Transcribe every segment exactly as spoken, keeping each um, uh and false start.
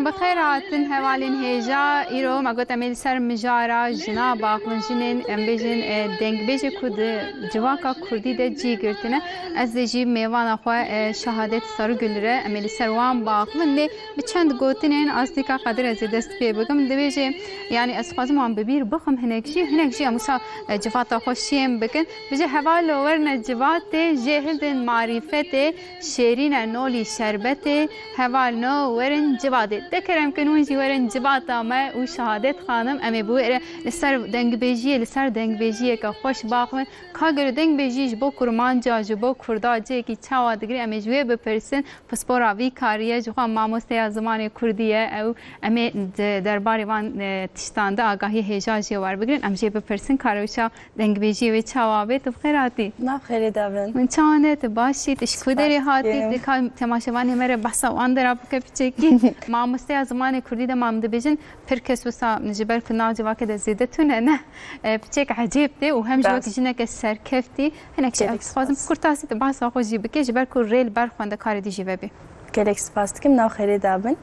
Bi xêr hatin hevalên hêja. Îro me got em ê li ser mijara jina baxivin, jinên, em bêjin, e, dengbêjê ku di civaka kurdî de cî girtine. Ez dê jî mêvana xwe, e, Şehadet Sarıgül re em ê li ser wan baxivin. Lê bi çend gotinên astîka Qedir ez ê dest pê bikim. Dibêje, yanî ez dixwazim wan bi bîr bixim, hinek jî, hinek jî em wisa, e, civata xwe şêm bikin. Dibêje, hevalo werine civatê, jê hildin marîfetê, şêrîne nolî şerbetê, hevalno werin civadê. De kerem kin hûn jî werin civata me û Şehadet Xanim, em ê bi wê re li ser dengbêjiyê, li ser dengbêjiyeke xweş baxivin. Ka gelo dengbêjî ji bo kurmanca, ji bo kurda cihekî çawa digire, em ê ji wê bipirsin. Pispora vî karî ye, ji xwe mamosteya zimanê kurdî ye. Ew, em ê di derbarê van, e, tiştan de agahî hêja jê werbigirin. Em jê bipirsin, ka rewşa dengbêjiyê wê çawa bê? Tu bi xêr hatî. Nav xêrê de bin. Min çawa ne, tu baş î, tu ji ku derê hatî? Rast. Dê ka temaşevanê me re behsa wan dera bike piçekî. Mamosteya zimanê kurdî de ma em dibêjin, pir kes wisa ji ber ku nav civakê de zêde tune ne. E, piçek ecêb tê û hem jî wek jineke serkeftî, hinek jî ez dixwazim kurtasî tu behsa xwe jî bike, ji ber ku rê li ber xwendekarê dî jî vebê. Gelek spas dikim, nav xêrê de bin.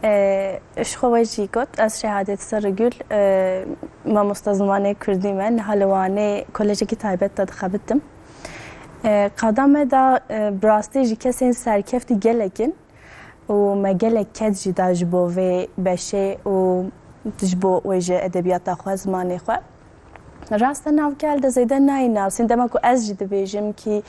E, ji xwe we jî got, ez Şehadet Sarıgül, e, mamosta zimanê kurdî me, niha li Wanê kolejekî taybet de dixebitim. E, qada me de, e, bi rastî jî kesên serkeftî gelek in û me gelek ked jî da ji bo vê beşê û ji bo wê ji edebiyata xwe, zimanê xwe. Rast e, nav gel de zêde nayê nasîn. Dema ku ez jî dibêjim kî,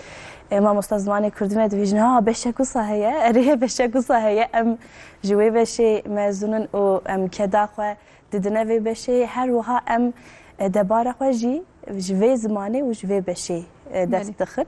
e, mamosta zimanê kurdî me dibêjin, ha, beşek wisa heye, erê, beşek wisa heye. Em ji wê beşê mezûn in û em keda xwe didine vê beşê. Her wiha em, e, debara xwe jî ji vê zimanê û ji vê beşê, e, dest dixin.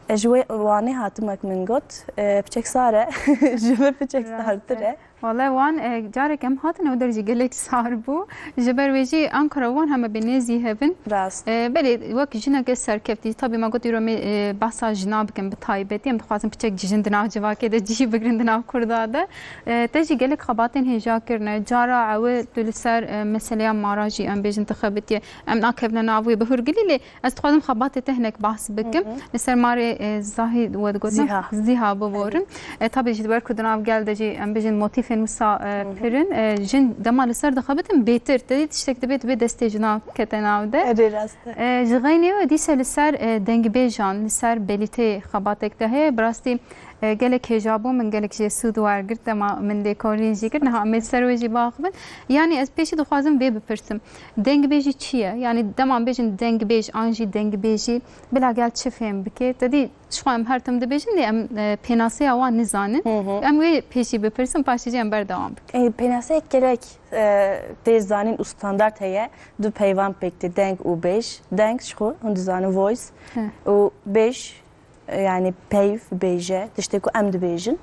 Ez ji wê Wanê hatim, wek min got, e, piçek sar e, ji vir piçek sartir e. Wele wan, e, carek em hatin ew der jî gelek sar bû. Ji ber wê jî Ankara û Wan heme bi nêzî hev in. Rast. E, belê wek jineke serkeftî, tabî me got îro em ê, e, behsa jina bikin bi taybetî. Em dixwazin piçek jin di nav civakê de cî bigirin di nav kurda de. E, te jî gelek xebatên hêja kirine. Cara ew tu li ser, e, meseleya mara jî em bêjin dixebitiye. Em nakevine nav wê bi hurgilî lê Ez dixwazim xebatê te hinek behs bikim. Li ser marê, e, Zahî we digotin. Zîha. Zîha biborin. E, tabî jî di ber ku di nav gel de jî em bêjin motîfên wisa, e, pir in. E, jin dema li ser dixebitin bêtir. Te dî tiştek dibe, dibe destê jina kete nav de. Erê, rast e. E, ji xeynê we dîse li ser, e, dengbêjan, li ser belîteyê xebatek te heye. Bi rastî E, gelek hêja bû, min gelek jê sûd wergirt, dema min lêkolîn jî kir. Niha em ê ser wê jî baxivin. Yanî ez pêşî dixwazim vê bipirsim. Dengbêjî çi ye? Yanî dema em bêjin dengbêj an jî dengbêjî, bila gel çi fêm bike? Te dî ji xwe em her tim dibêjin, lê em, e, pênaseya wan nizanin. Hı hı. Em wê pêşî bipirsin, paşê jî em berdewam bikin. E, pênaseyek gelek, e, tê zanîn û standart heye. Du peyvan pêk tê, deng û bêj. Deng ji xwe hûn dizanin voice. Hı. Û bêj yanî peyv, bêje, tiştê ku em dibêjin.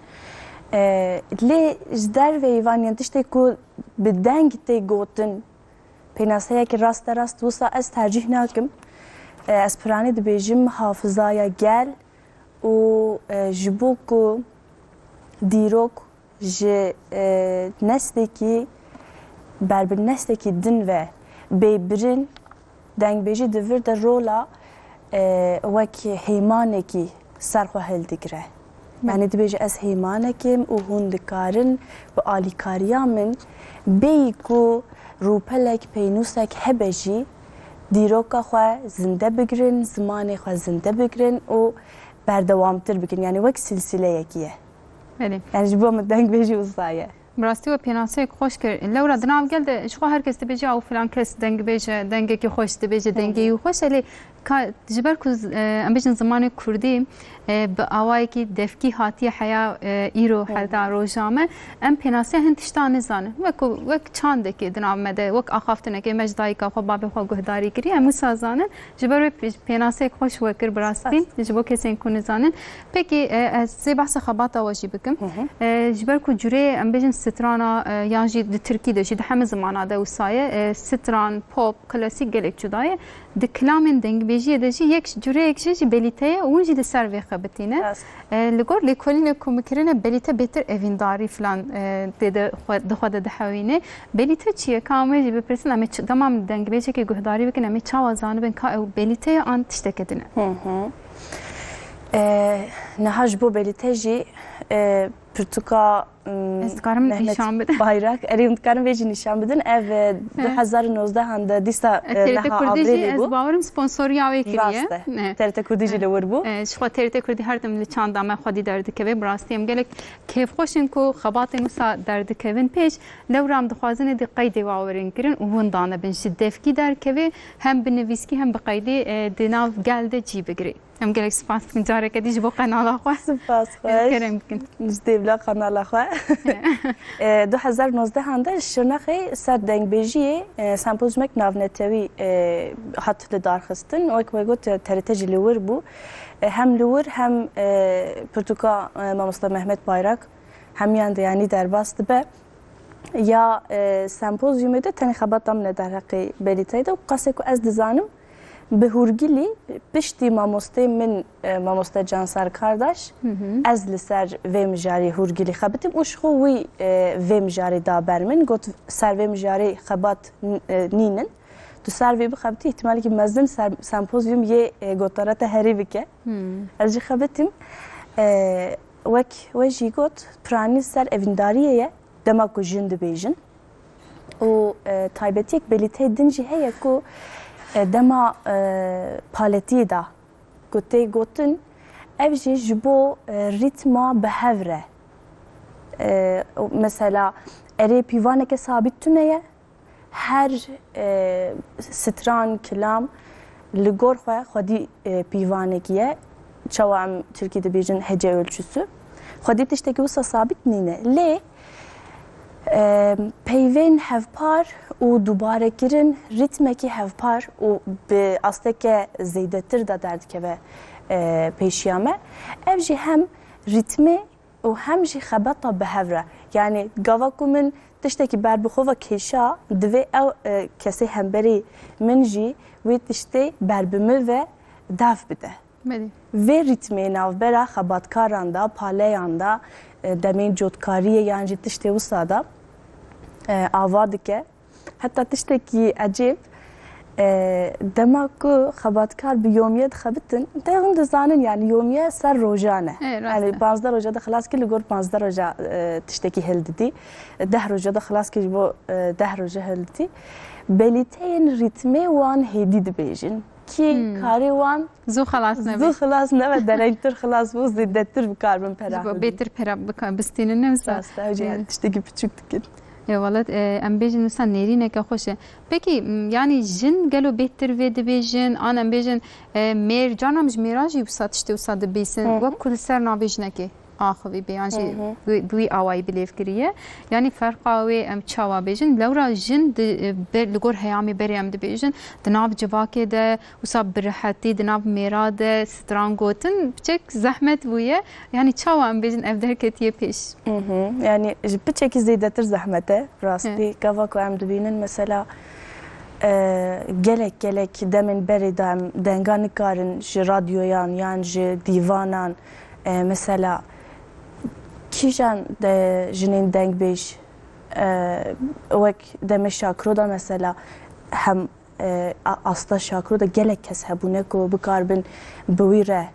E, lê ji derveyî van, yanî tiştê ku bi deng tê gotin, pênaseyekî raste rast wisa ez tercîh nakim. E, ez piranî dibêjim hafizaya gel û, e, ji bo ku dîrok ji, e, neslekî ber bi neslekî din ve bê birin, dengbêjî di vir de rola, e, wek hêmanekî ser xwe hildigire. Hı. Yanî dibêje, ez hêmanek im û hûn dikarin bi alîkariya min bêyî ku rûpelek, peynûsek hebe jî dîroka xwe zinde bigirin, zimanê xwe zinde bigirin û berdewamtir bikin. Yanî wek silsîleyekî ye. Belê. Yanî ji bo min dengbêjî wisa ye. Bi rastî we pênaseyek xweş kir. Lewra di nav gel de ji xwe her kes dibêje, ew filan kes dengbêj e, dengekî xweş dibêje, dengê wî xweş e, lê ka, ji ber ku z-, e, em bêjin zimanê kurdî, e, bi awayekî devkî hatiye heya, e, îro heta roja me, em pênaseya hin tiştan nizanin. Wek ku, wek çandekê di nav me de, wek axaftinekê me ji dayika xwe, babê xwe guhdarî kiriye, em wisa zanin. Ji ber wê pê-, pênaseyek xweş we kir bi rastî. Spas. Ji bo kesên ku nizanin. Pekî, e, ez sê behsa xebata we jî bikim. Hı hı. E, ji ber ku cureyê, em bêjin, strana, e, yan jî di tirkî de jî di heme zimana de wisa ye. E, stran, pop, klasîk gelek cuda ye. Di kilamên dengbêjiyê de jî yek cureyek jî, jî belîte ye û hûn jî li ser vê xebitîne. Rast. E, li gor lêkolînê ku min kirine, belîte bêtir evîndarî filan, e, tê de xwe, di xwe de dihewîne. Belîte çi ye? Ka em wê jî bipirsin, em ê çi, dema em dengbêjekê guhdarî bikin, em ê çawa zanibin ka ew belîte ye an tişteke din e? Hı hı. E, niha ji bo belîte jî e, pirtûka, m, Ez dikarim Mehmet nîşan bidim. Bayrak. Erê, hûn dikarin vê jî nîşan bidin. Ev, e, du hezar û nozdeh de dîsa, e, T R T meha Kurdî jî Avrêlê ez bû. bawerim sponsoriya wê kiriye. Rast e. Ne. T R T Kurdî jî li wir bû. E, Ji xwe T R T Kurdî her tim li çanda me xwedî derdikeve. Bi rastî em gelek kêfxweş in ku xebatên wisa derdikevin pêş. Lewra em dixwazin êdî qeydê wawerin kirin û winda nebin. Ji devkî derkeve hem bi nivîskî hem bi qeydî, e, di nav gel de cî bigirê. Em gelek spas dikin careke dî ji bo qenala xwe. Spas xweş. Kerem bikin. Ji dêvla kanala xwe. E, du hezar nozdeh de Şirnexê ser dengbêjiyê, e, sempozyumek navnetewî, e, hat lidarxistin. Wek we got, T R T jî li wir bû. E, hem li wir hem, e, pirtûka, e, mamosta Mehmet Bayrak hemiyan de yanî derbas dibe. Ya, e, sempozyumê de tenê xebata min e derheqê Belîteyê de û qasê ku ez dizanim, bi hûrgilî piştî mamostê min, e, mamoste Canser Kardaş, ez li ser vê mijarê hûrgilî xebitim û ji xwe wî, e, vê mijarê da ber min. Got, ser vê mijarê xebat n-, e, nînin. Tu ser vê bixebitî, îhtimalekî mezin ser sempozyum yê, e, gotara te herî bike. Ez jî xebitim. E, wek we jî got, piranî ser evîndariyê ye, dema ku jin dibêjin. Û, e, taybetiyek Belîteyê din jî heye ku, e, dema, e, paletiyê de ku tê gotin, ev jî ji bo, e, rîtma bi hev re. E, mesela, erê pîvaneke sabit tune ye, her, e, stran, kilam li gor xwe xwedî, e, pîvanekî ye. Çawa em tirkî dibêjin hece ölçüsü. Xwedî tiştekî wisa sabit nîne. Lê, e, peyvên hevpar û dubarekirin rîtmekî hevpar û bi asteke zêdetir de derdikeve, e, pêşiya me. Ev jî hem rîtmê û hem jî xebata bi hev re. Yanî gava ku min tiştekî ber bi xwe ve kêşa, divê ew, e, kesê hemberî min jî wê tiştê ber bi min ve dev bide. Belê. Vê rîtmê navbera xebatkaran de, paleyan de, e, demên cotkariyê yan jî tiştê wisa de, e, ava dike. Heta tiştekî ecêb, e, dema ku xebatkar bi yomiye dixebitin, te hûn dizanin, yani yomiye ser rojan e. E, rast e. Yani panzdeh roja de xilas kir, li gor panzdeh roja, e, tiştekî hildidî. Deh roja de xilas kir, ji bo, e, deh roja hildidî. Belîteyên rîtmê wan hêdî dibêjin. Kî karê wan Zû xelas nebe. Zû xilas nebe, derengtir xilas bû, zêdetir bi kar bin pera. Ji bo bêtir pera bika-, bistînin ne wisa. Rast e, ew jî E. tiştekî piçûk dikin. E, welat, e, em bêjin wisa nêrîneke xweş e. Pekî, m, yanî jin gelo bêhtir vê dibêjin, an em bêjin, e, mêr, carna em ji mêra jî wisa tiştê wisa dibîsin. Wek ku li ser navê jinekê axivî bê, yan jî wî, bi wî awayî bilêv kiriye. Yanî ferqa wê em çawa bêjin? Lewra jin di, e, ber, li gor heyamê berê em dibêjin, di nav civakê de, wisa bi rehetî di nav mêra de stran gotin piçek zehmet bûye. Yanî çawa em bêjin ev derketiye pêş? Mhm. Yani ji piçekî zêdetir zehmet e, rastî. Hı. Gava ku em dibînin mesela, e, gelek gelek demên berê de em denga nikarin ji radyoyan yan ji dîvanan, e, mesela kîjan de jinên dengbêj, e, wek demê Şakiro de mesela hem e, a-, asta Şakiro de gelek kes hebûne ku bikaribin bi wî re,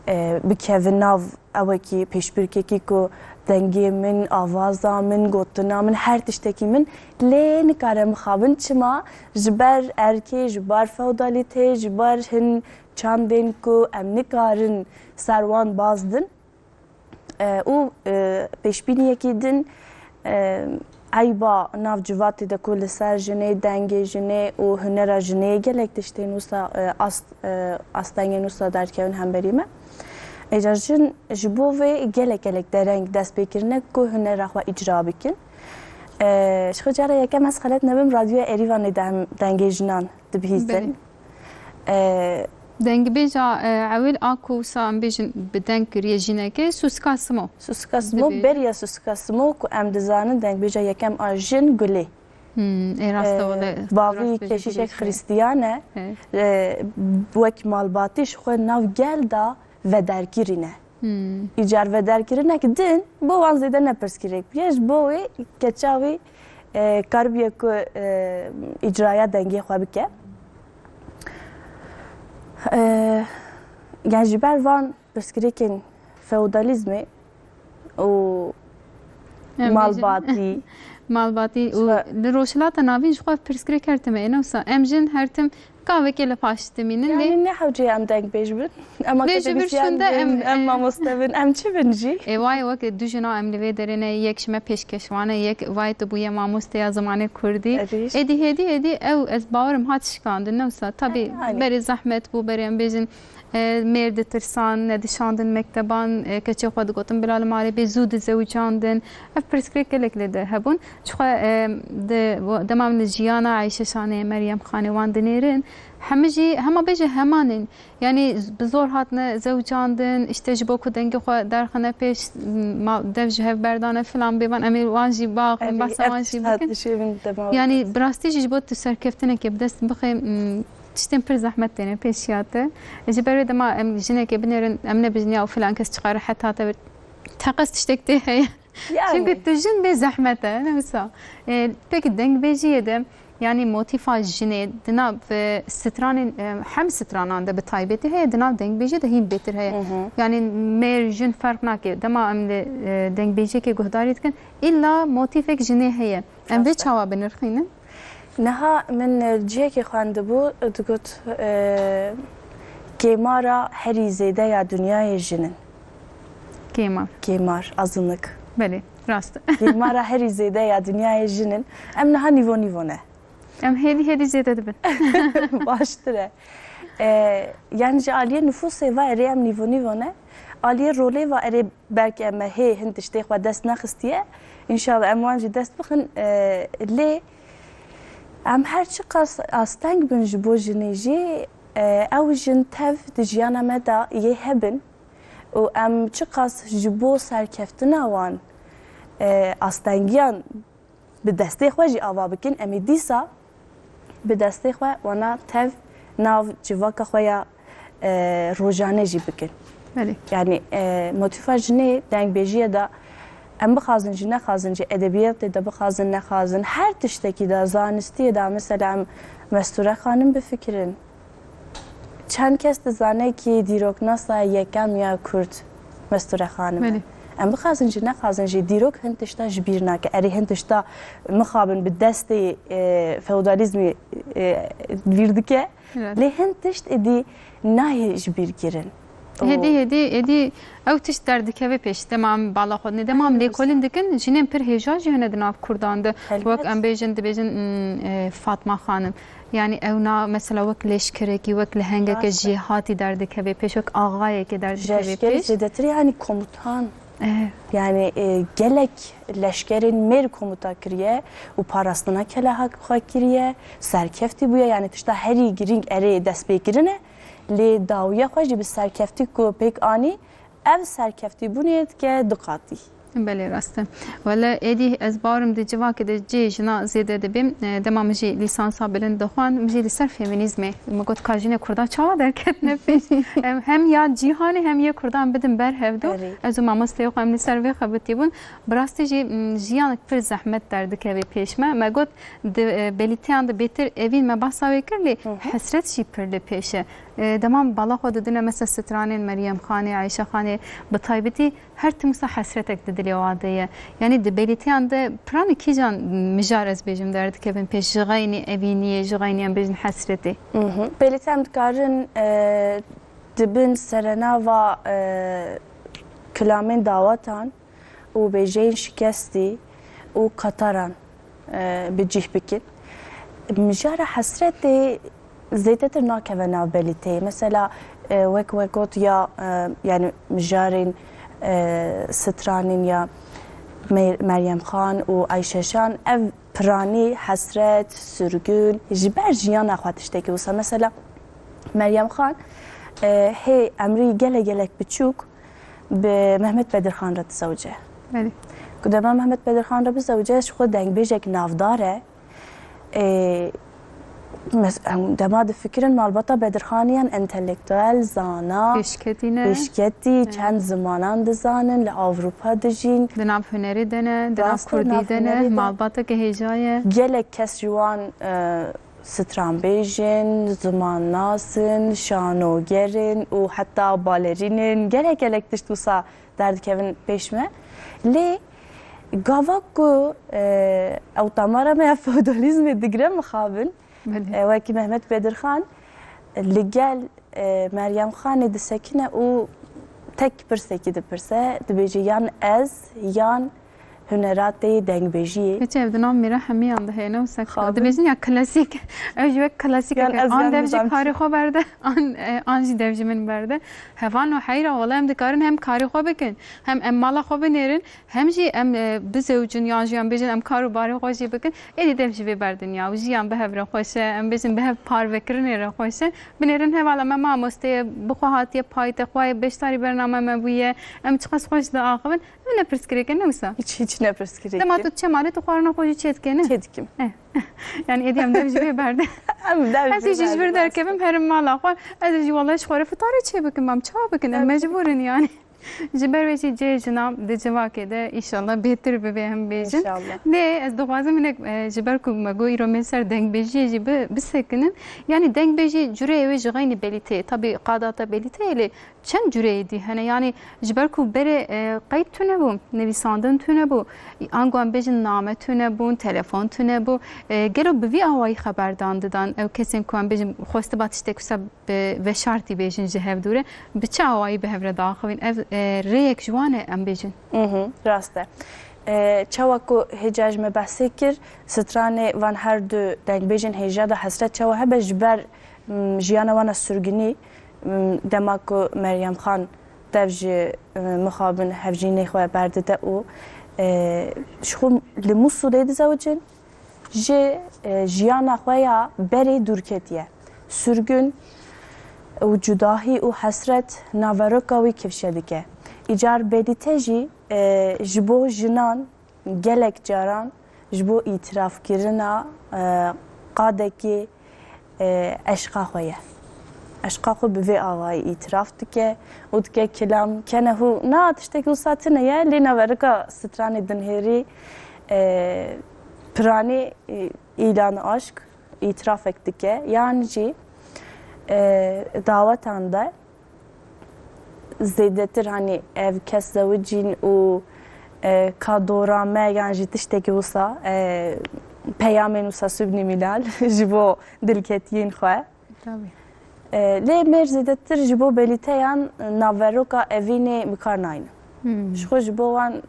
e, bikevin nav ewekî pêşbirkekî ku dengê min, avaza min, gotina min, her tiştekî min, lê nikare mixabin. Çima? Ji ber erkê, ji ber feodalîteyê, ji ber hin çandên ku em nikarin ser wan bazdin. E, û, e, pêşbîniyekî din, e, eyba nav civatê de ku li ser jinê, dengê jinê û hunera jinê gelek tiştên wisa, e, ast, e, astengên wisa derkevin hemberî me. Êca jin ji bo vê gelek gelek dereng dest pê kirine ku hunera xwe îcra bikin. E, ji xwe cara yekem ez xelet nebim, Radyoya Erîvanê de em dengê jinan dibihîzin. Belê. E, Dengbêja, e, ewil a ku wisa em bêjin bi deng kiriye jinekê, Suska Simo. Suska Simo, beriya Suska Simo ku em dizanin dengbêja yekem a jin Gulê. Hmm, ê rast e, E, wele, bavî rast bêjî keşîşek Gulê. Xrîstiyan e. He. E, wek malbatî ji xwe nav gel da vederkirî ne. Hmm. Îcar vederkirinek din bo wan zêde ne pirsgirêk bûye. Ji bo wê keça wî, e, karibiye ku, e, îcraya dengê xwe bike. E, yani ji ber van pirsgirêkên feodalîzmê û Em malbatî. Malbatî û li Rojhilata Navîn ji xwe pirsgirêk her tim heye, ne wisa? Em jin her tim gavekê li paş dimînin, lê Yani ne hewce em dengbêj bin. Em Lê ji vir akademîsyen şûnde bin, em, em e, mamoste bin, em çi bin jî? Ê, wayê weke du jina em li vê derê ne, yek ji me pêşkêşvan e, yek wayê tu bûye mamosteya zimanê kurdî. Erê. Êdî hêdî hêdî ew ez bawerim hat şikandin, ne wisa? Tabî Yani. berê zehmet bû, berê em bêjin, e, mêr ditirsan, nedişandin mekteban, e, keçê xwe digotin bila li malê bê, zû dizewicandin. Ev pirsgirêk gelek lê de hebûn. Çixwe, e, di, dema min li jiyana Eyşe Şanê, Meryem Xanê wan dinêrin, hemî jî, hema bêje heman in. Yanî bi zor hatine zewicandin, işte ji bo ku dengê xwe derxine pêş, ma-, dev ji hev berdane filan bêvan, em ê wan jî biaxivin, Erê, behsa ev wan jî tişta bikin. dişê min dema Yanî bi rastî jî ji bo tu serkeftinekê bi dest bixê, m, tiştên pir zehmet têne pêşiya te. Ji ber wê dema em jinekê binêrin, em nebijin ya filan kes çiqa rehet hate vir. Teqez tiştek tê heye. Yani. Çünkü tu jin bê zehmet e, ne wisa. E, peki dengbêjiyê de, yani motifa jinê di nav, e, stranên, e, hem stranan de bi taybetî heye, di nav dengbêjiyê de hîn bêtir heye. Hı hı. Yani mêr, jin ferq nake. Dema em li, e, dengbêjiyekê guhdarî dikin, illa motifek jinê heye. Em vê Rast e. çawa binirxînin? Niha min, e, cihekê xwendibû, digot, e, kêmara herî zêde ya dinyayê jin in. Kêmar. Kêmar, azınlık. Belê, rast e. Kêmara herî zêde ya dinyayê jin in. Em niha nîvo nîvo ne. Em hêdî hêdî zêde dibin. Baştir e. E, yani ji aliyê nifûsê ve erê em nîvo nîvo ne. Aliyê rolê ve erê belkî em hê hin tiştê xwe dest nexistiye. Înşallah em wan jî dest bixin. E, lê em her çiqas asteng bin ji bo jinê jî, e, ew jin tev di jiyana me de yê hebin û em çiqas ji bo serkeftina wan, e, astengiyan bi destê xwe jî ava bikin, em ê dîsa bi destê xwe wana tev nav civaka xwe ya, e, rojane jî bikin. Belê. Yani, e, motifa jinê dengbêjiyê de em bixwazin jî nexwazin jî, edebiyatê de bixwazin nexwazin, her tiştekî de, zanistiyê de, mesela em Mesture Xanim bifikirin. Çend kes dizane kî dîroknasa yekem ya Kurd Mesture Xanim e? Belê. Em bixwazin jî, nexwazin jî, dîrok hin tişta ji bîr nake. Erê, hin tişta mixabin bi destê, e, feodalîzmê, e, vîr dike. Evet. Lê hin tişt êdî nayê ji bîr kirin. Hêdî, hêdî, hêdî ew tişt derdikeve pêş. Dema em bala xwe dinê, dema em lêkolîn dikin, jinên pir hêja jî hene di nav Kurdan de. Helbet. Wek em bêjin, dibêjin, hmm, e, Fatma Xanim. Yani ew na, mesela wek leşkerekî, wek lehengeke Rast e. jêhatî derdikeve pêş, wek axayeke derdikeve Leşkerê pêş. Zêdetir yani komutan. Eh. Yani, e, gelek leşkerên mêr komuta kiriye û parastina keleha xwe kiriye, serkeftî bûye, yani tişta herî girîng erê destpêkirin e, lê dawiya xwe jî bi serkeftî ku pêk anî, ev serkeftîbûnê dike du qatî. Belê, rast e. Wele êdî ez bawerim di civakê de cihê jina zêde dibêm. E, dema min jî lîsansa bilind dixwend, min jî li ser feminîzmê, min got, ka jinê Kurda çawa derketine pêş? Em hem ya cîhanê hem yê Kurdan bidin ber hevdu. Erê. Ez û mamosteyê xwe em li ser vê xebitî bûn. Bi rastî jî, m, jiyanek pir zehmet derdikeve pêş me. Me got, di, e, belîteyan de bêtir evîn me bahsa wê kir, lê Hı hı. hesret jî pir li pêş e. E, dema bala xwe didine, mesela stranên Meryem Xanê, Ayşe Xanê, bi taybetî her tim wisa hesretek di dilê wan de ye. Yanî di belîteyan de piranî kîjan mijar, ez bêjim, derdikevin pêş, ji xeynî evîniyê, ji xeynî em bêjin hesretê? Mhm. Belîteyan dikarin, e, di bin serenava, e, kilamên dawatan û bêjeyên şikestî û kataran, e, bi cih bikin. Mijara hesretê zêdetir nakeve nav belîteyê. Mesela, e, wek we got ya, e, yani mijarên, e, stranên ya Mer-, Meryem Xan û Ayşe Şan, ev piranî, hesret, sürgün, ji ber jiyana xwe tiştekî wisa. Mesela Meryem Xan, e, hê emrî gelek gelek biçûk bi Mehmet Bedirxan re dizewce. Belê. Ku dema Mehmet Bedirxan re bizewce, ji xwe dengbêjek navdar e. Ê, mes-, em dema difikirin malbata Bedirxaniyan entelektuel, zana, Pêşketî ne. pêşketî, Evet. çend zimanan dizanin, li Ewropa dijîn. Di nav hunerê de ne, di nav Rast e, kurdî nav de ne, hunerê de. malbateke hêja ye. Gelek kes ji wan, e, stranbêj in, zimannas in, şanoger in û heta balerîn in. Gelek gelek tişt wisa derdikevin pêş me. Lê gava ku, e, ew tamara me ya feodalîzmê digire mixabin, Belê. e, wekî Mehmet Bedirxan li gel, e, Meryem Xanê disekine û tek pirsekî dipirse, dibêje yan ez, yan hunera te yê dengbêjiyê. Hiç ev di nav mîra hemiyan de heye, ne wisa ku Xabin. Dibêjin ya klasîk. Ev jî wek klasîk Yan e. ez An yan dev jî nizam karê kî. Xwe berde, an, e, an jî dev ji min berde. Hevan û heyra, wala em dikarin hem karê xwe bikin, hem em mala xwe binêrin, hem jî em, e, bizewicin yan jî em bêjin em kar û barê xwe jî bikin. Êdî dev ji vê berdin ya. Û jiyan bi hev re xweş e, em bêjin bi hev parvekirinê re xweş e. Binêrin hevala me mamosteye, bi xwe hatiye paytextê, xwayê beşdarî bername me bûye. Em çiqas xweş diaxivin. Ev ne pirsgirêk e, ne wisa? Hiç, hiç ne pirsgirêk Dema e. Tu diçe malê, tu xwarina xwe jî çê dikê, ne? Çê dikim. Eh. Yani êdî em dev ji vê berde. Em dev Ez ê jî ji vir derkevim, herim mala xwe. Ez ê jî wallahî ji xwe re fitarê çê bikim, em çawa bikin? Em mecbûr in yani. Ji ber wê jî cihê jinan di civakê de înşallah bêhtir bibe, em bêjin. Înşallah. Lê ez dixwazim hinek, e, ji ber ku me got îro mê ser dengbêjiyê jî bi-, bisekinin. Yani dengbêjî cureyê wê ji xeynî belîteyê. Tabî qada te belîteyê, lê çend cureyê dî hene? Yani ji ber ku berê, e, qeyd tune bû, nivîsandin tune bû, ango em bêjin name tune bûn, telefon tune bû. E, gelo bi vî awayî xeberdan didan ew kesên ku em bêjin xwestiba tiştek wisa bi veşartî bêjin ji hev dûre, bi çi awayî bi hev re diaxivin? Ev, e, rêyek ji wan e, em bêjin. Mhm, rast e. E, çawa ku hêca ji me behsê kir, stranê van her du dengbêjên hêja de hesret çawa hebe ji ber, m, jiyana wan a surgunî, m, dema ku Meryem Xan dev ji, e, mixabin hevjînê xwe berdide û, e, ji xwe li Mûsulê dizewicin, ji, e, jiyana xwe ya berê dûr ketiye. Surgun û cudahî û hesret naveroka wî kifşe dike. Îcar Belîte jî, e, ji bo jinan gelek caran ji bo îtirafkirina, e, qadekê, e, eşqa xwe ye. Eşqa xwe bi vê awayî îtiraf dike û dike kilam kene hû. Na tiştekî wisa tune ye, lê naverika stranê dinhêrî, e, piranî, e, îlan aşk, îtirafek dike. Yan jî, e, dawetan de zêdetir, hani, ev kes zewicîn û, e, ka dora me yan jî tiştekî wisa, e, peyamên wisa subliminal ji bo dilketiyên xwe. Tabii. E, lê mêr zêdetir ji bo belîteyan naveroka evînê bi kar nayne. Hmm. Ji xwe ji bo wan,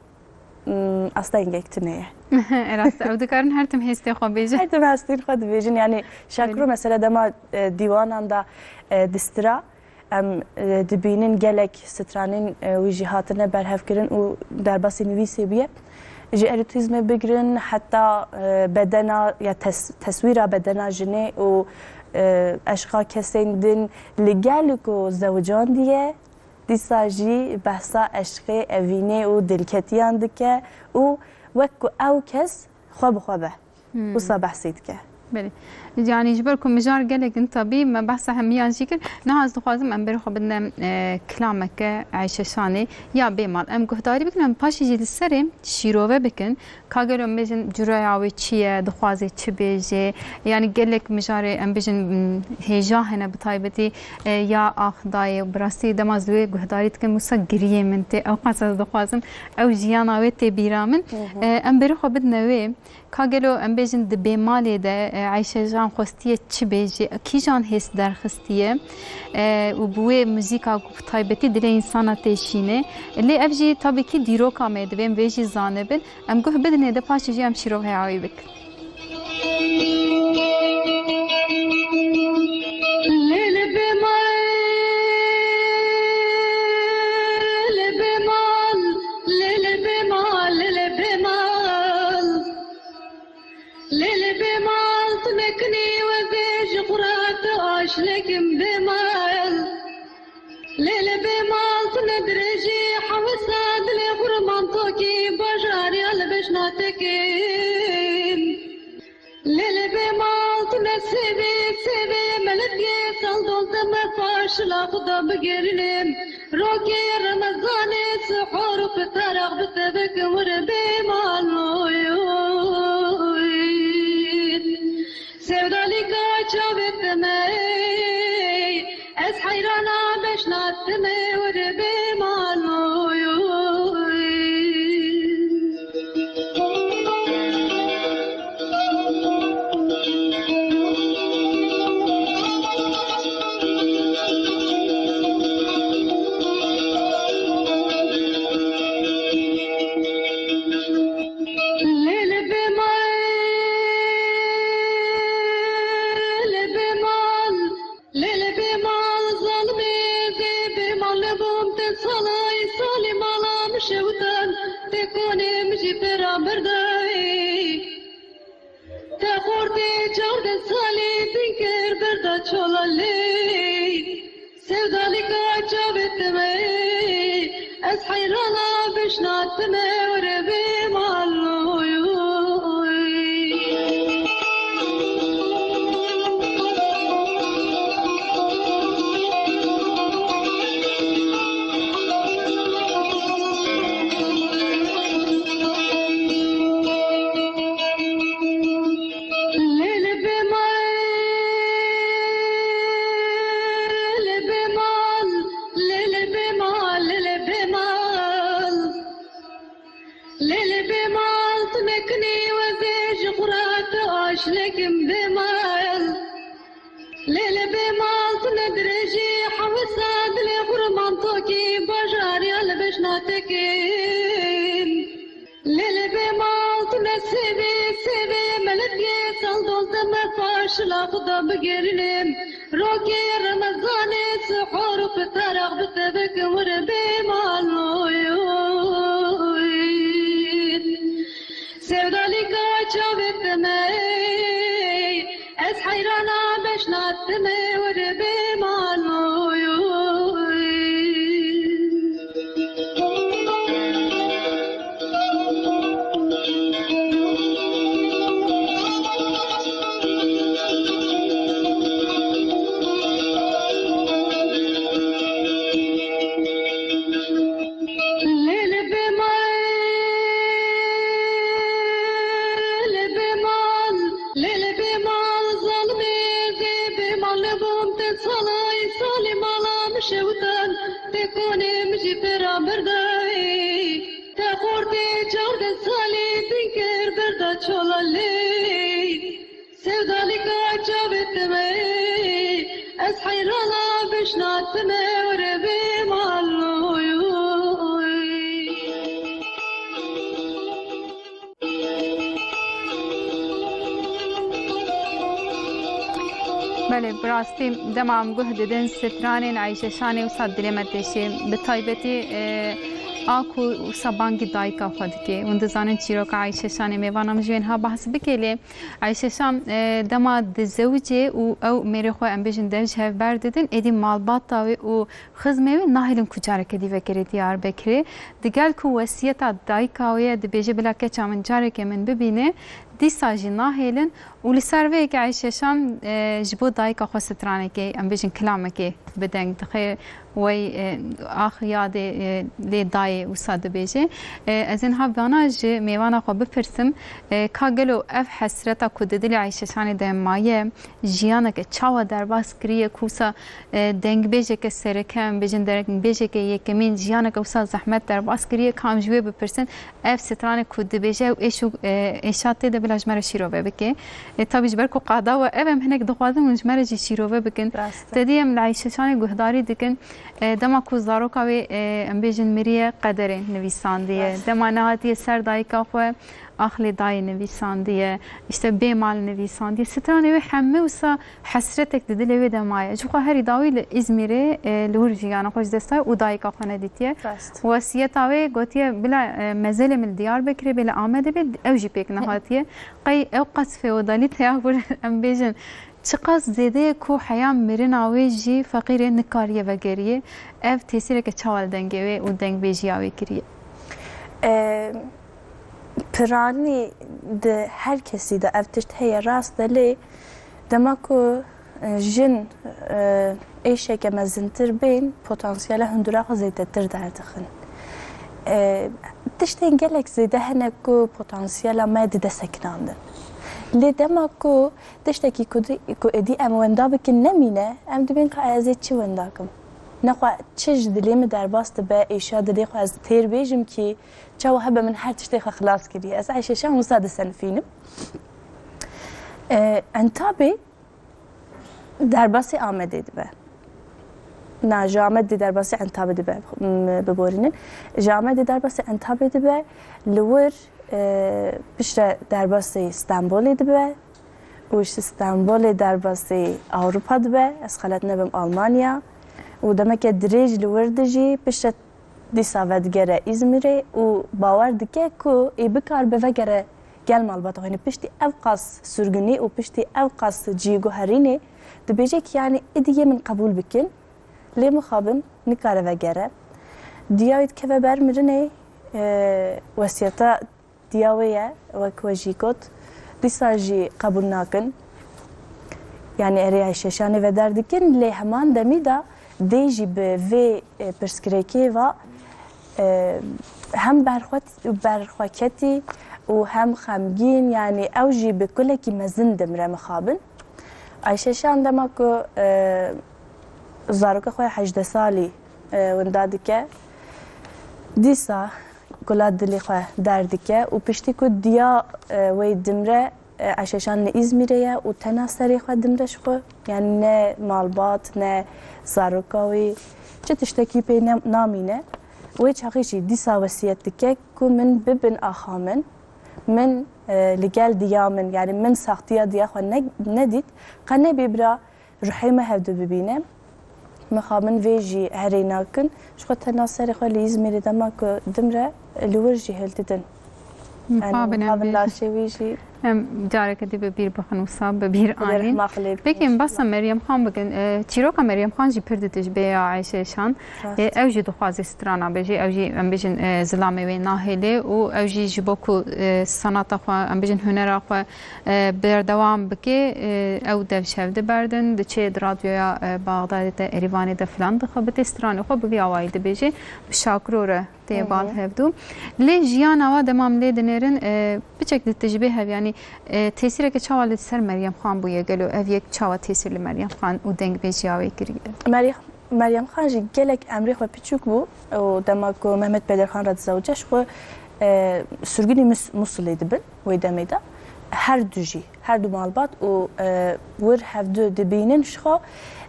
mm, astengek tune ye. E, rast e. Ew dikarin her tim hêstê xwe bêjin. Her tim hestên xwe dibêjin. Yani şakiro Belê. Mesela dema, e, dîwanan da, e, distira, em, e, dibînin gelek stranên, e, wî jî hatine berhevkirin û derbasî nivîsê bûye. Ji erotîzmê bigirin heta, e, bedena ya tes-, teswîra bedena jinê û, e, eşqa kesên din li gel ku zewicandiye, dîsa jî behsa eşqê evînê û dilketiyan dike û wek ku ew kes xwe bi xwe be. Hmm. Wisa behsê dike. Belê. Yani ji ber ku mijar gelek in, tabî me behsa hemiyan jî kir. Niha ez dixwazim em berê xwe bidine, e, kilameke Eyşe Şanê ya bêmal. Em guhdarî bikin, em paşê jî li serê şîrove bikin. Ka gelo em bêjin cureya wê çi ye, dixwaze çi bêje. Yani gelek mijarê em bêjin, m, hêja hene bi taybetî, e, ya ax dayê. Bi rastî dema ez wê guhdarî dikim, wisa giriyê min tê. Ew qas ez dixwazim ew jiyana wê tê bîra min. Hı hı. E, em berê xwe bidine wê. Ka gelo em bêjin di bêmalê de, e, Eyşe Jan xwestiye çi bêjê, kîjan hêst derxistiye, e, û bi wê muzîka ku taybetî dilê însana tê şînê. Lê ev jî tabî kî dîroka me ye, divê em vê jî zanibin. Em guh bidinê de paşê jî em şîrov heya wî bikin. Lê li bêmal, lê bêmal, lê li bêmal, lê li bêmal. Lê li bêmal tu nekinî wezê ji xwe re tu aşlekim bêmal. Lê li bêmal tu ne dirêjî hewisa dilê xurman tokî bajarî ya li bejna tekin. Lê li bêmal tu ne sêvê, sêvê melekê sal dol te me paşila xwe da bigirîne. Rokê Remezanê sihor û fitarax bi te bikin wir bêmal oy oy. Sevdalîka Pera berdayî. Te xortê çardeh salî din kir berda çola lê. Sevdalîka çavê te me. Ez heyrana bişna te me were bê mal oy, oy. Lê li bê mal, lê bê mal, lê li bê mal, lê li bê mal. Lê li bê mal tu nekinî wezê ji xwe re tu aşinekim bê mal. Lê li bê mal tu ne dirêjî hewisa dilê xurman tokî bajarî ya li bêşna tekin. Lê li bê mal tu ne sêvê, sêvê melekê sal dozdeh me paşila xwe da bigirînim. Rokê Remezanê sihor û fitar ax bi te bikim wir bê mal oy, oy. Sevdalîka çavê te me, ez heyrana beşna te me wir bê mal oy, oy. Lê li bê mal, lê bê mal, lê li bê mal, zalimê zê bê mal nebûm te salay salê mala min şewtan, te konê min jî pera berdayî. Te xortê çardeh salî din kir berda çola lê. Sevdalîka çavê te me, ez heyrana bişna te me were bê mal oy, oy. Belê, bi rastî dema em guh didin stranên Eyşe Şanê wisa dilê me têşê. Bi taybetî, e, a ku wisa bangî dayika xwe dike. Hûn dizanin çîroka Eyşe Şanê mêvana min ji wê niha behs bike lê Eyşe Şan, e, dema dizewicê û ew mêrê xwe em bêjin dev ji hev berdidin, êdî malbata wê û xizmê wê nahêlin ku careke dî vegerê Diyarbekirê. Digel ku wesiyeta dayika wê ye, dibêje bila keça min careke min bibîne, dîsa jî nahêlin û li ser vê yekê Eyşe Şan, e, ji bo dayika xwe stranekê, em bêjin kilamekê bi deng dixe, wey, e, ax yadê, e, lê dayê wisa dibêje. E, ez ê niha vana ji mêvana xwe bipirsim, e, ka gelo ev hesreta ku di dilê Eyşe Şanê de maye, jiyaneke çawa derbas kiriye ku wisa, e, dengbêjeke sereke, em bêjin dengbêjeke yekemîn, jiyaneke wisa zehmet derbas kiriye, ka em ji wê bipirsin, ev stranê ku dibêje ew êş û, e, êşa tê de bila ji me re şîrove bike. E, tabî ji ber ku qada we ev, em hinek dixwazin hûn ji me re jî şîrove bikin. Rast e. Te dî em li Eyşe Şanê guhdarî dikin. E, dema ku zaroka wê, e, em bêjin miriye, qederê nivîsandiye. Rast. Dema nehatiye ser dayika xwe, ax lê dayê nivîsandiye. Îşte bê mal nivîsandiye. Stranê wê hemû wisa hesretek di dilê wê de maye. Ji xwe herî dawî li Îzmîrê, e, li wir jiyana xwe ji dest daye û dayika xwe nedîtiye. Rast. Wesiyeta wê gotiye, bila, e, mezelê min li Diyarbekirê bê, li Amedê bê, ew jî pêk nehatiye. Qey ew qas feodalîteya wir, em bêjin, çiqas zêde ye ku heya mirina wê jî feqîrê nikariye vegeriyê. Ev tesîreke çawa li dengê wê û dengbêjiya wê kiriye? E, Piranî di her kesî de ev tişt heye, rast e, lê dema ku, e, jin, e, êşeke mezintir bên, potansiyela hundura xwe zêdetir derdixin. E, tiştên gelek zêde hene ku potansiyela me dide sekinandin. Lê dema ku tiştekî ku di-, ku êdî em wenda bikin nemîne, em dibên ka ez ê çi wenda kim? Nexwe çi ji dilê min derbas dibe, êşa dilê xwe ez têr bêjim kî, çawa hebe min her tiştê xwe xilas kiriye. Ez Eyşe Şan wisa disenifînim. E, Entabê derbasî Amedê dibe. Na, ji Amedê derbasî Entabê dibe, m, biborînin. Ji Amedê derbasî Entabê dibe, li wir, e, piştre derbasî Stenbolê dibe û ji Stenbolê derbasî Ewropa dibe, ez xelet nebim Almanya û demeke dirêj li wir dijî, piştre Dîsa vedigere Îzmîrê û bawer dike ku ê bikaribe vegere gel malbata xwe. Yanî piştî ev qas sirgûnî û piştî ev qas cîguherînê dibêje ki yanî êdî yê min qebûl bikin, lê mixabin nikare vegere. Diya wî dikeve ber mirinê, e, wesiyeta diya wê ye, wek we jî got, dîsa jî qebûl nakin. Yanî erê Ayşe Şanê ve derdikin, lê heman demî de dê jî bi vê, e, pirsgirêkê ve, e, hem berxwe-, berxweketî û hem xemgîn, yanî ew jî bi kulekî mezin dimre mixabin. Ayşe Şan dema ku, e, zaroka xwe hejdeh salî, e, winda dike, dîsa kula dilê xwe derdike û piştî ku diya, e, wê dimre, e, Ayşe Şan li Îzmîrê ye û tena serê xwe dimre ji xwe. Yanî ne malbat, ne zaroka wî, çi tiştekî pê ne, namîne. Wê çaxê jî dîsa wesiyet dike ku min bibin axa min, min, e, li gel diya min, yanî min saxtiya diya xwe ne, nedît, qe nebê bira ruhê me hevdu bibîne. Mixabin vê jî herê nakin. Ji xwe tena serê xwe li Îzmîrê dema ku dimre li wir jî hildidin. Yanî Mixabin em mixabin bê. Laşê wî jî Em careke dî bi bîr bixin wisa, bi bîr Xwedê anîn. Rehma xwe lê bike. Peki, em behsa Meryem Xan bikin. E, çîroka Meryem Xan jî pir didij bê ya Ayşe Şan. Rast. E, ew jî dixwaze strana bêje, ew jî, em bêjin, e, zilamê wê nahêlê û ew jî ji bo ku, e, sanata xwe, em bêjin, hunera xwe, e, berdewam bike, e, ew dev ji hev diberdin, diçê di radyoya, e, Baxdadê de, Erîvanê de filan dixebitê, stranê xwe bi vî awayî dibêje, bi şakiro re tê Hı hı. bal hevdû. Lê jiyana wa dema em lê dinêrin, e, piçek ditijibê hev, yanî, e, tesîreke çawa li ser Meryem Xan bûye? Gelo ev yek çawa tesîr li Meryem Xan û dengbêjiya wê kiriye? Meryem, Meryem Xan jî gelek emrê xwe piçûk bû û dema ku Mehmet Bedirxan re dizewice, ji xwe, e, sirgûnî Mis-, Musilê dibin wê demê de. Her du jî, her du malbat û, e, wir hevdu dibînin ji xwe,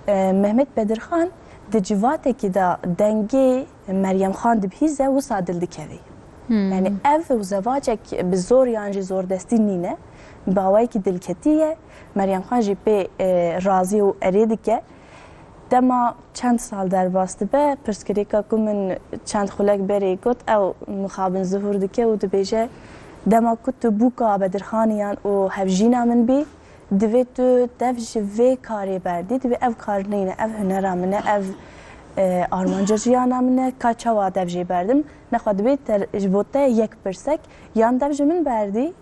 e, Mehmet Bedirxan di civatekî de dengê Meryem Xan dibihîze, wisa dil dikevî. Hmm. Yanî ev û zevacek bi zor yan jî zordestî nîne. Bi awayekî dilketî ye. Meryem Xan jî pê, e, razî û erê dike. Dema çend sal derbas dibe, pirsgirêka ku min çend xulek berê got, ew mixabin zihûr dike û dibêje, dema ku tu bûka Bedirxaniyan û hevjîna min bî, divê tu dev ji vê karê berdî, divê ev kar nîne, ev hunera min e, ev, e, armanca jiyana min e, ka çawa dev jê berdim? Nexwe divê te, ji bo te yek pirsek, yan dev ji min berdî,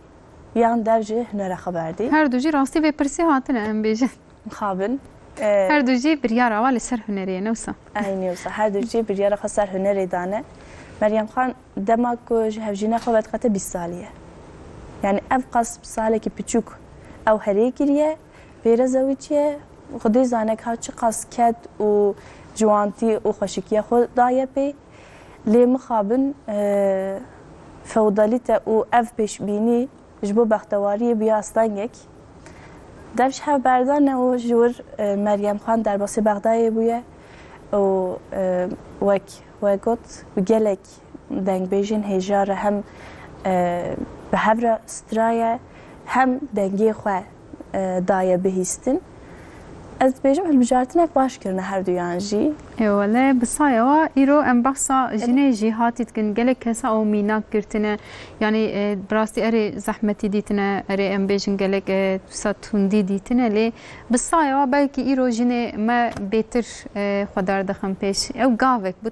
yan dev ji hunera xwe berdî. Her du jî rastî vê pirsê hatine, em bêjin. Mixabin. E, Her du jî biryara wa li ser hunerê ye, ne wisa? Eynî wisa. Her du jî biryara xwe ser hunerê dane. Meryem Xan dema ku ji hevjîna xwe vediqete bîst salî ye. Yanî ev qas bi salekî piçûk ew herê kiriye, pê re zewiciye. Xwedê zane ka çiqas ked û ciwantî û xweşikiya xwe daye pê. Lê mixabin, e, feodalîte û ev pêşbînî ji bo bextewariyê bûye astengek. Dev ji hev berdane û ji wir, e, Meryem Xan derbasî Bexdayê bûye û, e, wek we got, bi gelek dengbêjên hêja re hem, e, bi hev re straye, hem dengê xwe, e, daye bihîstin. Ez dibêjim hilbijartinek baş kirine her duyan jî. Ê wele, bi saya wa îro em behsa jinê jî hatî dikin. Gelek kesa ew mînak girtine. Yanî, e, bi rastî erê zehmetî dîtine, erê em bêjin gelek, e, wisa tundî dîtine, lê bi saya wa belkî îro jinê me bêtir, e, xwe derdixin pêş. Ew gavek bû.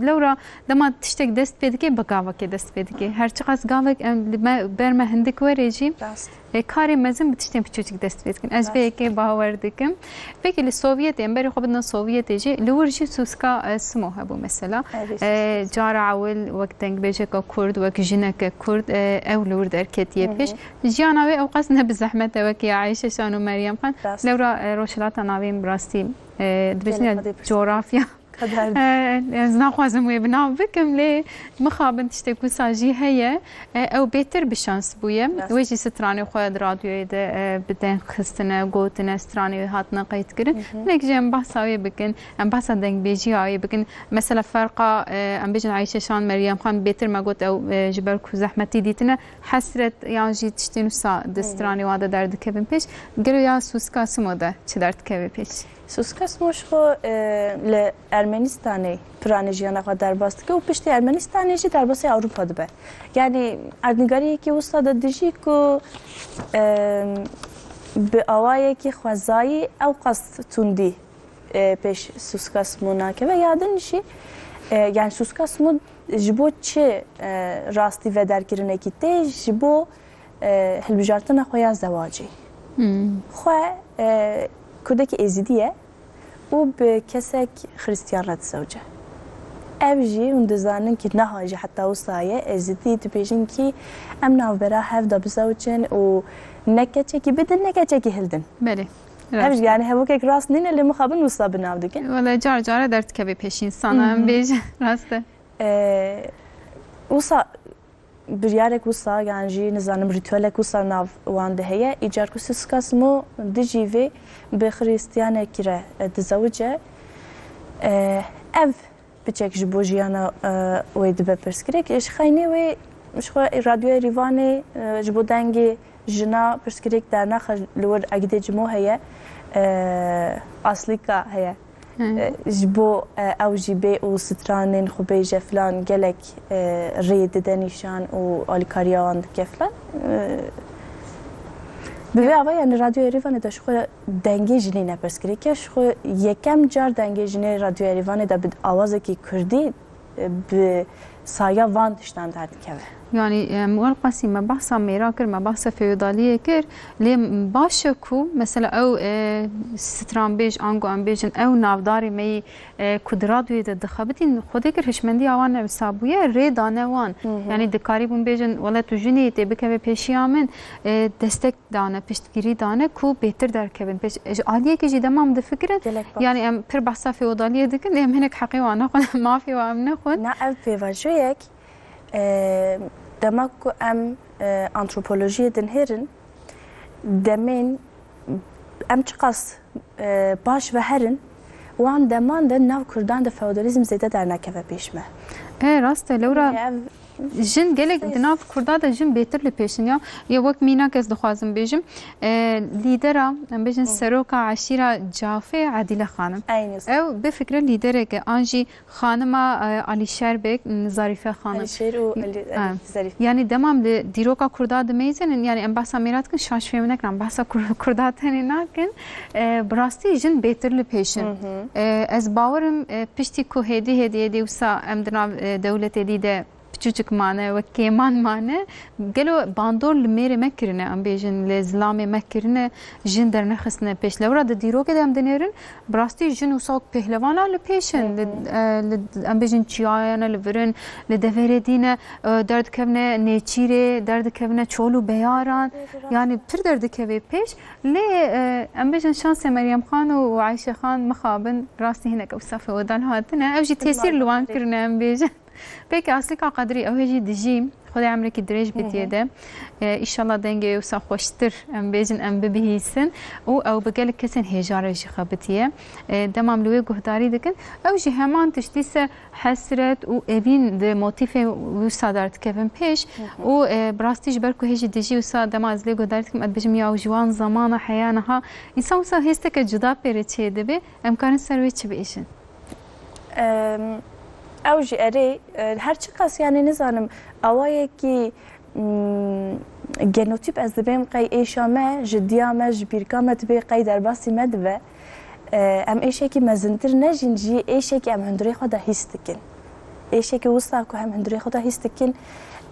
Lewra dema tiştek dest pê dike, bi gavekê dest pê dike. Her çiqas gavek em li me, ber me hindik were jî, Rast. e, karê mezin bi tiştên piçûçik dest pê dikin. Ez Rast. vê yekê bawer dikim. Pekî li Sovyetê, em berê xwe bidin Sovyetê jî, li wir jî sûska, e, simo hebû mesela. Evet. E, cara ewil wek dengbêjeka Kurd, wek jineke Kurd, e, ew li wir derketiye Hı hı. pêş. Jiyana wê ew qas ne bi zehmet e wek ya Ayşe Şan û Meryem Xan. Rast. Lewra, e, Rojhilata Navîn bi rastî, e, dibêjin Gelek ya xwedî pirsî. coğrafya. Qeder. E, ez naxwazim wê bi nav bikim, lê mixabin tiştek wisa jî heye. E, ew bêtir bi şans bûye. Rast. Wê jî stranê xwe di radyoyê de, e, bi deng xistine, gotine, stranê wê hatine qeydkirin. Hı hı. Hinek jî em behsa wê bikin, em behsa dengbêjiya wê bikin. Mesela ferqa, e, em bêjin Ayşe Şan, Meryem Xan, bêtir me got ew, e, ji ber ku zehmetî dîtine, hesret yan jî tiştên wisa di Hı hı. stranê wa de derdikevin pêş. Gelo ya Sûska Simo de çi derdikeve pêş? Suskasmo ji xwe, e, li Ermenistanê piranî jiyana xwe derbas dike û piştî Ermenistanê jî derbasî Ewropa dibe. Yanî erdnîgariyekî wisa de dijî ku, e, bi awayekî xwezayî ew qas tundî, e, pêş Suskasmo nakeve. Ya din jî, e, yani Suskasmo ji bo çi, e, rastî vederkirinekî tê? Ji bo, e, hilbijartina xwe ya zewacê. Hmm. Xwe, e, kurdekî êzidî ye û bi kesek xiristiyan re dizewce. Ev jî hûn dizanin ki niha jî heta wisa ye, êzidî dibêjin ki em navbera hev de bizewcin û ne keçekî bidin, ne keçekî hildin. Belê. Ev jî yani hevokek rast nîne, lê mixabin wisa bi nav dikin. Wele car care derdikeve pêş insana, em bêjin, rast e. E, wisa biryarek wisa, yan jî nizanim rîtuelek wisa nav wan de heye. Îcar ku Suskasmo dijî vê bi xiristiyanekî re, e, dizewice. E, ev piçek ji bo jiyana, e, wê dibe pirsgirêk. Ji xeynê wê ji xwe Radyoya Rîvanê, e, ji bo dengê jina pirsgirêk dernaxe, li wir Egîdê Cimo heye, e, Aslîka heye. Hı. E, ji bo, e, ew jî bê û stranên xwe bêje filan gelek, e, rê dide nîşan û alîkariya wan dike filan. E, bi vê ava yani Radyoya Rîvanê de ji xwe dengê jinê ne pirsgirêk e. Ji xwe yekem car dengê jinê Radyoya Rîvanê de bi awazekî kurdî, e, bi saya van tiştan derdikeve. Yani, em, welqasî me behsa mêra kir, me behsa feodaliyê kir. Lê baş e ku mesela ew, e, stranbêj, ango em bêjin, ew navdarê me yî, e, ku di radyoyê de dixebitîn, Xwedê kir hişmendiya wan ne wisa bûye, rê dane wan. Hı hı. Yani dikarîbûn bêjin, wele tu jinê tê bikeve pêşiya min, e, destek dane, piştgirî dane ku bêtir derkevin. Pêş, ji aliyekî jî dema em difikirin, gelek baş. Yani em pir behsa feodaliyê dikin, em hinek heqê wan nexwin, mafê wan em nexwin. Na ev pêvajoyek, e, dema ku em, e, antropolojiyê dinihêrin, demên em çiqas, e, baş ve herin, wan deman de nav Kurdan de feodalîzm zêde dernakeve pêş me. E, rast e, lewra. Yani ev Jin gelek di nav Kurda de jin bêtir li pêş in ya. Ya wek mînak ez dixwazim bêjim, e, lîdera, em bêjin seroka eşîra Cafê Edîle Xanim. Eynî. Ew bifikre lîdereke an jî xanima, e, Alîşer Beg, m, Zarîfe Xanim. Alîşer û Alî-, Ha. Alî Zarîf. Yani demam li dîroka Kurda dimeyzin, yani em behsa mîra dikin, şaş fêm nekin, em behsa Kur-, Kurda tenê nakin. E, bi rastî jin bêtir li pêş in. Hı hı. E, ez bawerim, e, piştî ku hêdî hêdî hêdî wisa em di nav, e, dewletê dî de piçûçik mane, wek kêman mane. Gelo bandor li mêrê me kirine, em bêjin li zilamê me kirine, jin dernexistine pêş. Lewra di dîrokê de em dinêrin, bi rastî jin wisa wek pêhlevana li pêş in. Li, e, li, em bêjin çiyayane li vir in, li deverê dî ne, e, derdikevine nêçîrê, derdikevine çol û beyaran. Yani pir derdikeve pêş. Lê, e, em bêjin şansê Meryem Xan û Ayşe Xan mixabin rastî hinek ew safê we dal hatine. Ew jî tesîr li wan kirine, em bêjin. Peki Aslîka Qedirî, ew hê jî dijî, Xwedê emrekî dirêj bitiye de. E, îşallah dengê wisa xweştir, em bêjin, em bibihîsin û ew bi gelek kesên hêja re jî xebitiye. E, demam li wê guhdarî dikin. Ew jî heman tiştî se hesret û evîn di motîfê wisa derdikevin pêş û, e, bi rastî ji ber ku hê jî dijî wisa dema ez lê guhdarî dikim, ez dibêjim ya ji wan zamana heya niha însan wisa hêsteke cuda pê re çêdibe, em karin ser wê çi bêjin? Em, ew jî erê, e, her çiqas, yani nizanim, awayekî, mm, genotîp ez dibêm qey êşa me, ji diya me, ji bîrka me dibe qey derbasî me dibe. E, em êşekî mezintir nejîn jî êşekî em hundirê xwe de hîs dikin. Êşekî wisa ku em hundirê xwe de hîs dikin,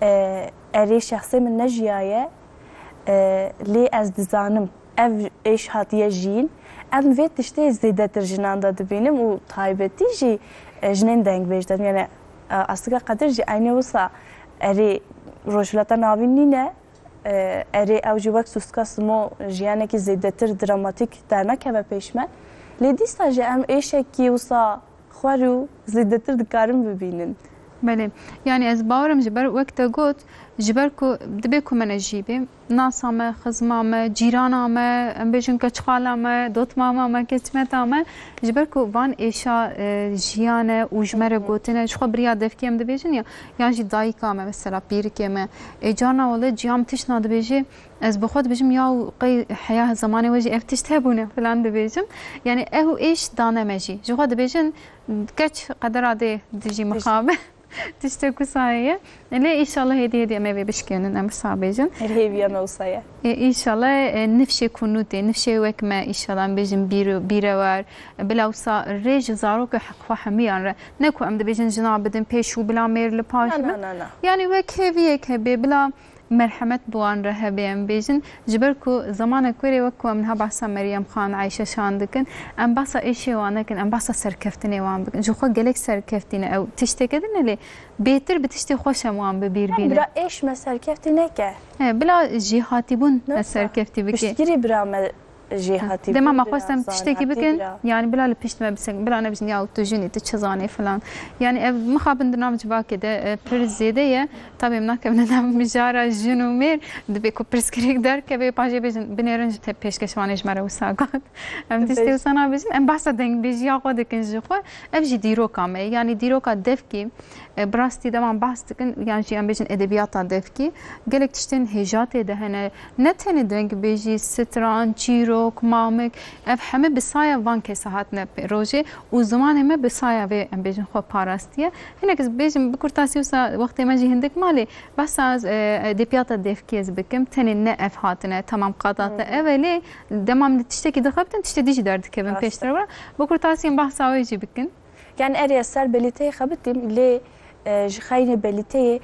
e, erê şexsê min nejiyaye, e, lê ez dizanim. Ev êş hatiye jiyîn. Em vê tiştê zêdetir jinan de dibînim û taybetî jî, e, jinên dengbêj de. Yani, e, Aslika Qedir jî eynî wisa erê Rojhilata Navîn nîne, e, erê ew jî wek Suska Simo jiyanekî zêdetir dramatîk dernakeve pêş me. Lê dîsa jî em êşekî wisa xwer û zêdetir dikarin bibînin. Belê. Yanî ez bawerim ji ber wek te got, ji ber ku dibe ku me ne jî bê, nasa me, xizma me, cîrana me, em bêjin keçxala me, dotmama me, keçmeta me, ji ber ku van êşa, e, jiyan e û ji me re gotine, ji xwe biriya devkî em dibêjin ya, yan jî dayika me, mesela pîrikê me. E, carna wele ciya min tiştna dibêje, ez bi xwe dibêjim, ya qey heya zemanê we jî ev tişt hebûne filan dibêjim. Yanî ew êş dane me jî. Ji xwe dibêjin, keç qedera dê dijî mixabin. Tiştek wisa heye. Lê îşallah hêdî hêdî em ê vê bişkênin, em wisa bêjin. Her hêviya me wisa ye. E, îşallah, e, nifşê kunûtê, nifşê wek me, îşallah em bêjin bîr-, bîrewer, bila wisa rê ji zarok û heq xwe hemiyan re. Ne ku em dibêjin jina bidin pêş û bila mêr li paş Na, bin. na, na, na. Yanî wek hêviyek hebe, bila merhemet bi wan re hebe, em bêjin. Ji ber ku zemanek werê wek ku em niha behsa Meryem Xan, Ayşe Şan dikin, em behsa êşê wan nekin, em behsa serkeftinê wan bikin. Ji xwe gelek serkeftî ne ew tişteke din e, lê bêtir bi tiştê xweş em wan bi bîr bînin. Bira êş me serkeftî neke. He, bila jêhatîbûn me Neke. serkeftî bike. Piştgirî bira me jêhatî Dema bû, me xwestem bira tiştekî zanhatî, bikin, bira yani bila li pişt me bisekin, bila nebijin ya tu jin î, tu çi zanî filan. Yani ev mixabin di nav civakê de, e, pir zêde ye. Tabii em nakevine nav mijara jin û mêr, dibê ku pirsgirêk derkeve, paşê bêjin, binêrin ji te pêşkeşvanê ji me re wisa got. Em tiştê Pêş- wisa nabêjin, em behsa dengbêjiya xwe dikin ji xwe. Ev jî dîroka me ye. Yani dîroka devkî, E, bi rastî dema behs dikin, yan jî em bêjin edebiyata devkî, gelek tiştên hêja tê de hene. Ne tenê dengbêjî, stran, çîrok, mamik, ev heme bi saya van kesa hatine pê-, rojê û zimanê me bi saya vê, em bêjin, xwe parastiye. Hinek ez bêjim, bi kurtasî wisa wextê me jî hindik malê, behsa ez, e, edebiyata devkî ez bikim, tenê ne ev hatine, tamam qadate Hı hı. ev e, lê dema em li tiştekî dixebitin, tiştê dî jî derdikevin Rast e. pêştir re. Bi kurtasî em behsa wê jî bikin. Yani erê ez ser belîteyê xebitîm, lê, e, ji xeynê belîteyê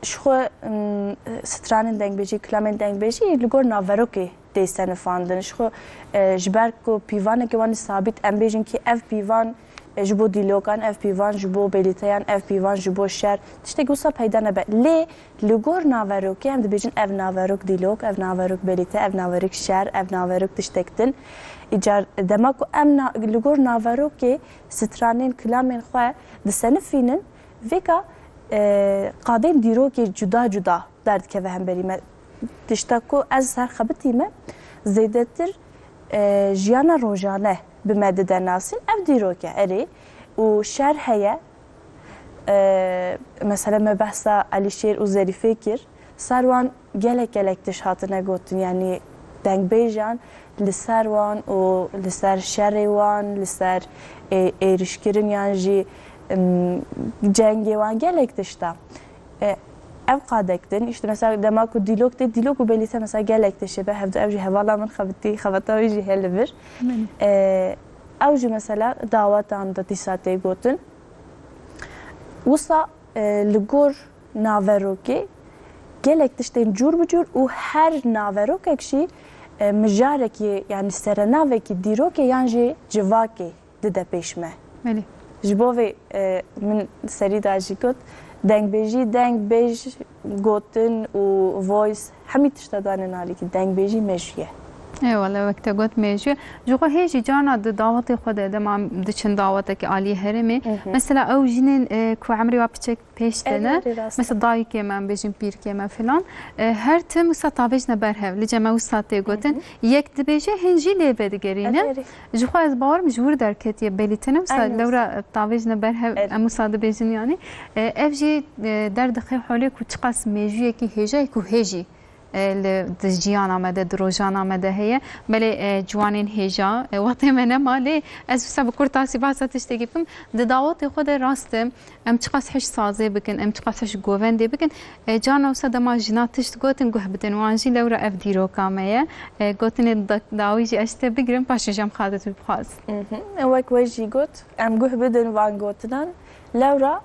ji xwe, m, stranên dengbêjî, kilamên dengbêjî li gor naverokê tê senifandin. Ji xwe, e, ji ber ku pîvanekê wan sabît, em bêjin ki ev pîvan, e, ji bo dîlokan, ev pîvan ji bo belîteyan, ev pîvan ji bo şer, tiştekî wisa peyda nebe. Lê li gor naverokê em dibêjin ev naverok dîlok, ev naverok belîte, ev naverok şer, ev naverok tiştek din. Îcar dema ku em na-, li gor naverokê stranên kilamên xwe disenifînin, vêka, e, qadên dîrokê cuda cuda derdikeve hemberî me. Tişta ku ez ser xebitî me, zêdetir, e, jiyana rojane bi me dide nasîn. Ev dîrok e, erê. Û şer heye. E, mesela me behsa Elîşêr û Zerîfê kir. Ser wan gelek gelek tişt hatine gotin. Yanî dengbêjan li ser wan û li ser şerê wan, li ser ê-, êrişkirin yan jî, em, cengê wan gelek tişta. E, ev qadek din, işte mesela dema ku dîlok tê, dîlok û belîte mesela gelek tiştê be hevdu, ev jî hevala min xebitî, xebata wî jî heye li vir. Belê. E, ew jî mesela dawetan de dîsa tê gotin. Wisa, e, li gor naverokê gelek tiştên cûr bi cûr û her naverokek jî, e, mijarekî, yani serenavekî dîrokê yan jî civakê dide pêş me. Belê. Ji bo vê, e, min serî da jî got, dengbêjî, dengbêj, gotin û voice, hemî tişta dane nalîkî. Dengbêjî mejû ye. Ê wele, wek te got mejû ye. Ji xwe hê jî carna di dawetê xwe de, dema em diçin dawetekê aliyê herêmê, Hı hı. mesela ew jinên, e, ku emrê wa piçek pêş de Erê, ne, erê, rast e. mesela dayikê me, em bêjin pîrkê me filan, e, her tim wisa tavêjne ber hev, li cem me wisa tê gotin. Hı hı. Yek dibêje, hên jî lê vedigerîne. Erê, erê. Ji xwe ez bawerim ji wir derketiye belîtene, wisa Aynen lewra wisa. tavêjne ber hev, Erê. em wisa dibêjin yanî. E, ev jî, e, derdixe holê ku çiqas mêjûyekî hêja ye ku hê jî, e, li, di jiyana me de, di rojana me de heye. Belê, e, ciwanên hêja, e, wextê me nema, lê ez wisa bi kurtasî behsa tiştekî bikim. Di dawetê xwe de rast e, em çiqas hiş sazê bikin, em çiqas hiş govendê bikin. E, carna wisa dema jina tişt gotin guh bidin wan jî, lewra ev dîroka me ye. E, gotinê da-, dawî jî ez ji te bigirim, paşê jî em xatir bixwazin. Mhm. Wek we jî got, em guh bidin van gotinan, lewra,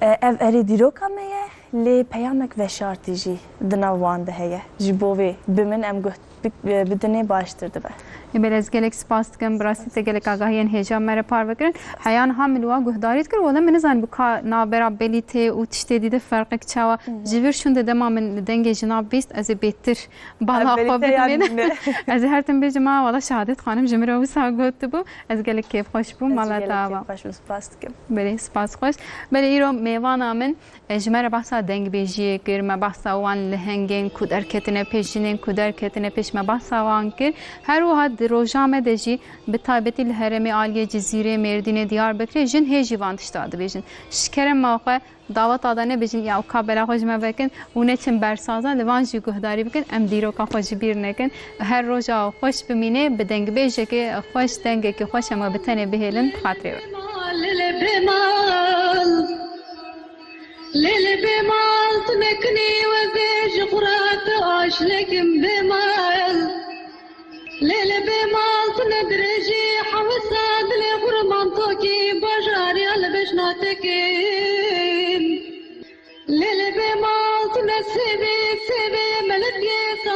e, ev erê dîroka me ye, lê peyamek veşartî jî di nav wan de heye. Ji bo vê bi min em guh bi-, bidinê baştir dibe. Belê, ez gelek spas dikim, bi rastî te gelek agahiyên hêja me re parve kirin. Heya niha min wa guhdarî dikir, wele min nizanim bi ka navbera belî tê û tiştê dî de ferqek çawa. Ji vir şûnde dema min dengê jina bîst, ez ê bêtir bala xwe bidimê. Ez ê her tim bêjim, a, wala Şehadet Xanim ji min re wisa gotibû. Ez gelek kêfxweş bûm, mala te ava. Kêfxweş bûm, spas dikim. Belê, spas xweş. Belê, îro mêvana min, e, ji me re behsa dengbêjiyê kir, me behsa wan lehengên ku derketine pêş, jinên ku derketine pêş, me behsa wan kir. Her wiha di roja me de jî, bi taybetî li herêmê aliyê Cizîrê, Mêrdînê, Diyarbekirê jin hê jî van tişta dibêjin. Ji kerema xwe, daweta de nebêjin, ya ka bela xwe ji me vekin û neçin bersazan, li van jî guhdarî bikin, em dîroka xwe ji bîr nekin. Her roja xweş bimîne, bi dengbêjekê xweş, dengekî xweş em ê bi tenê bihêlin, bi xatirê we. Lele bê mal, lele bê mal, tu nekinî wezê ji xwe re, tu aşlekim bê mal. Lele bê mal, tu ne dirêjî hewisa dilê xurman tokî, bajarî ya li bejna tekin. Lele bê mal, tu ne sêvê, sêvê melekê sal